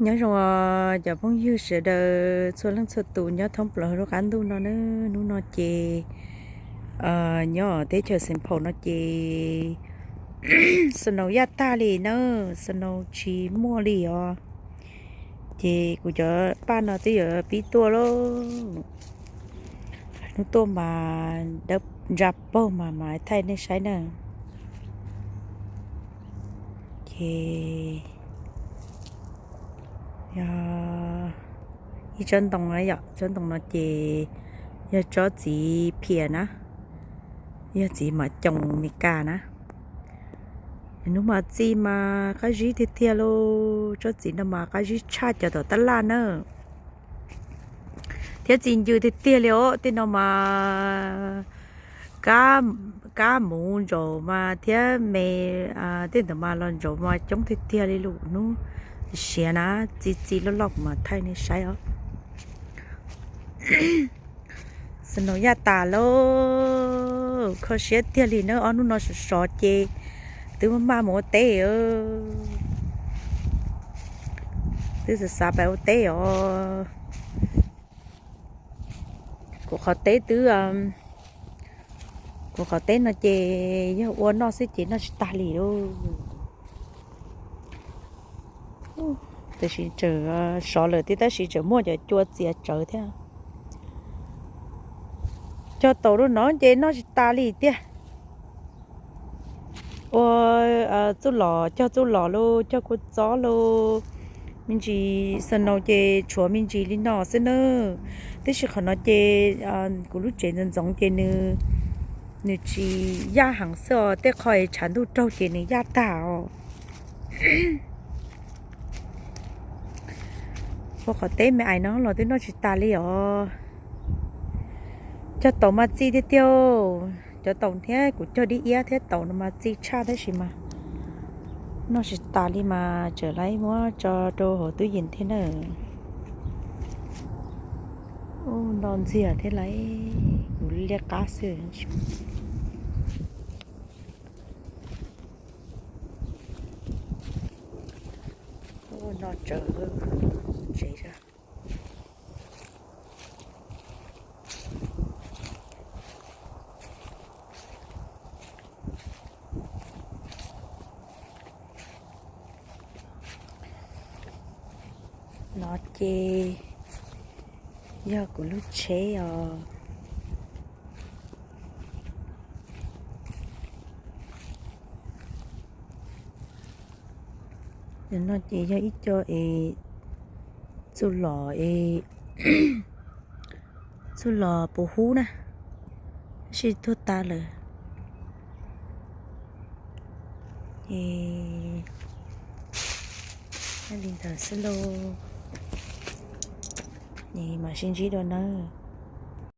Nyob zoo cov phooj ywg sawv daws txhua leej txhua tus nyob thoob plaws lub qab ntuj no na. Hnub no ces nyob teb chaws Xeev Phaum no ces snow yaj tag li na, snow tsis muaj li os. Ces kuv cov paj no twb yuav pib tuaj lauj. Hnub tuaj mas dawb ntsa paug mas mam thaij nej saib na. Ces yog ib tsob ntoo na yom, tsob ntoo no ces yog tsob txiv phias na, yog txiv mam coos Meskas na. Hnub mas txi mas qab zib tiag tiag lauj, tsob txiv no mas qab zib tshaj cov tom tab laj na. Thiab txi ncw tiag tiag li os, tej no mas kab, kab muv ntsaum mas thiab me, tej ntawd mas los ntsaum mas coob tiag tiag li lus hnub siav na, txi txi loj loj kuv mam thaij nej saib os. Snow yaj tas lauj, kho siab tiag li na, ob hnub no sov sov ces twb maj maj mus ua teb. Twb xav xav pais ua teb os. Kuv qhov teb twb, kuv qhov teb no ces yog ua noj xwb ces noj tsis tag li lauj. Tiam sis tseem sov lawm thiab tab sis tseem muaj cov cua txias tsawv thiab. Cog taum rau no ces noj tsis tas li tiag. Ua txuj lom, cog txuj lom lauj, cog kua txob lauj, me ntsis snow ces tshuav me ntsis li no xwb na. Tab sis qhov no ces kuv lub tsev ntxoov ntxoov ces nws, nws tsis yaj heev xwb os, tej qho es tshav ntuj raug ces nws yaj tag os. Ua qhov teb me ais no los twb noj tsis tas li os. Cog taum mas txi tiag tiag, cov taum thiab kuv cog dib iab thiab taum no mas txi tshaj tab sis mas noj tsis tas li mas tseem lawv muab tso rau hauv tub yees thiab na. Ub, nto ntxiag thiab lawv, kuv liab qab xwb. Ub, no tsawv tsev. No ces yog kuv lub tsheb os. No ces yog ib co es txuj lom es txuj lom puv hub na, tab sis tuag tas lawm. Es li ntawd xwb lauj. Es mam sib ntsib dua na.